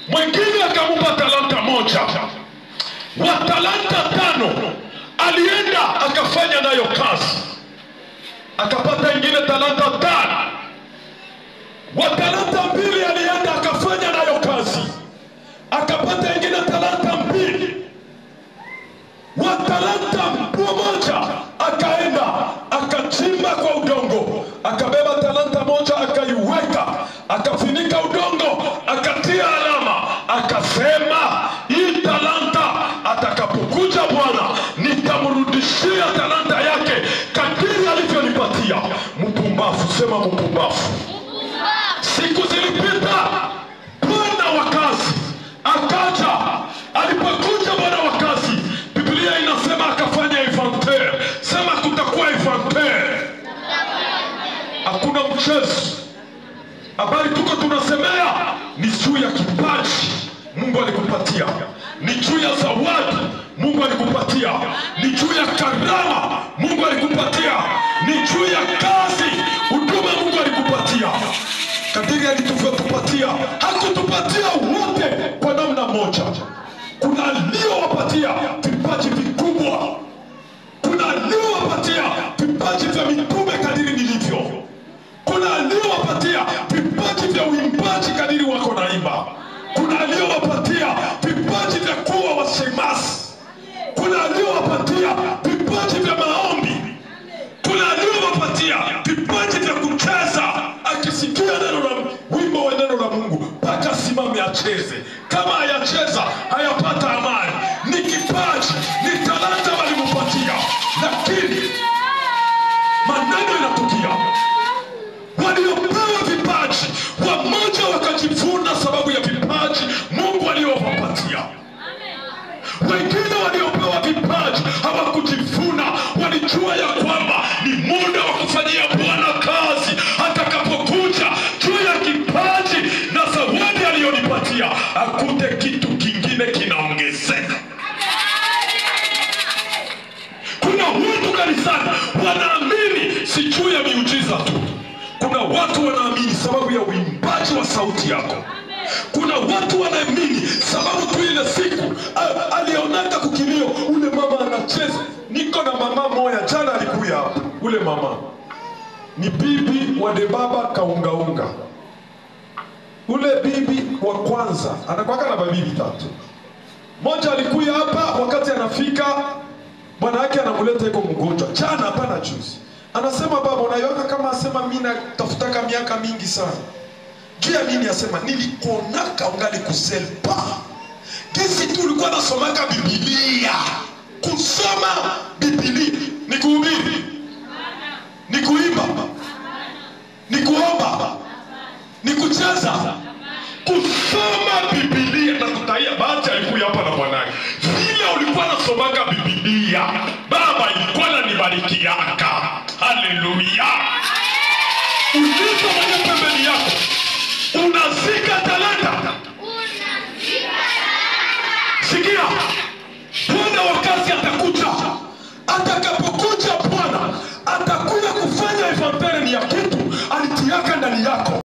Mwingine akamupa talanta 1. Wa talanta 5 alienda akafanya nayo kazi, akapata ingine talanta 5. Wa talanta 2 alienda akafanya nayo kazi, akapata ingine talanta 2. Wa talanta 1 akaenda akachimba kwa udongo, akabeba talanta 1 akaiweka, akafunika udongo, akatia alama, akasema hii talanta atakapokuja Bwana nitamrudishia talanta yake kadiri alivyonipatia. Mpumbafu, sema mpumbafu. Siku zilipita, bwana wa kazi akaja. Alipokuja bwana wa kazi, Biblia inasema akafanya inventaire. Sema kutakuwa inventaire. Hakuna mchezo. Habari tuko tunasemea ni juu ya kipaji Mungu alikupatia, ni juu ya zawadi Mungu alikupatia, ni juu ya karama Mungu alikupatia, ni juu ya kazi huduma Mungu alikupatia. Kadiri alitupatia, hakutupatia wote kwa namna moja. Kuna aliowapatia vipaji vikubwa, kuna aliowapatia vipaji vya mitume kadiri nilivyo, kuna aliowapatia vipaji vya uimbaji kadiri wako naimba, kuna aliowapatia vipaji vya kuwa washemasi, kuna aliowapatia vipaji vya maombi, kuna aliowapatia vipaji vya kucheza. Akisikia neno la wimbo wa neno la Mungu mpaka simame acheze, kama hayacheza hayapata amani. Ni kipaji, ni talanta walimpatia. Lakini maneno inatukia, waliopewa vipaji wamoja wakajivuna sababu ya vipaji Mungu aliyowapatia. Wengine waliopewa vipaji hawakujivuna, walijua ya kwamba ni muda wa kufanyia Bwana kazi. Atakapokuja juu ya kipaji na zawadi aliyonipatia, akute kitu kingine kinaongezeka. Kuna watu kanisani wanaamini si juu ya miujiza tu. Kuna watu wanaamini sababu ya uimbaji wa sauti yako. Kuna watu wanaamini sababu tu ile siku alionaka kukilio ule mama anacheza. Niko na mama moya jana alikuya hapa. Ule mama ni bibi wa debaba kaungaunga. Ule bibi wa kwanza anakuwa na babibi 3. Moja alikuya hapa, wakati anafika bwana yake anamleta yuko mgonjwa. Jana hapana juzi. Anasema baba unaiweka kama asema mimi natafutaka miaka mingi sana. Juu ya nini? Asema nilikuonaka ungali kuselpa. Kisi tu ulikuwa nasomaka Biblia. Kusoma Biblia ni kuhubiri, ni kuimba, ni kuomba, ni kucheza. Kusoma Biblia na kutaia. Bahati alikuja hapa na bwanake. Vile ulikuwa nasomaka Biblia, baba ilikuwa inanibarikiaka. Haleluya. Ulizo mwenye pembeni yako, unazika talanta.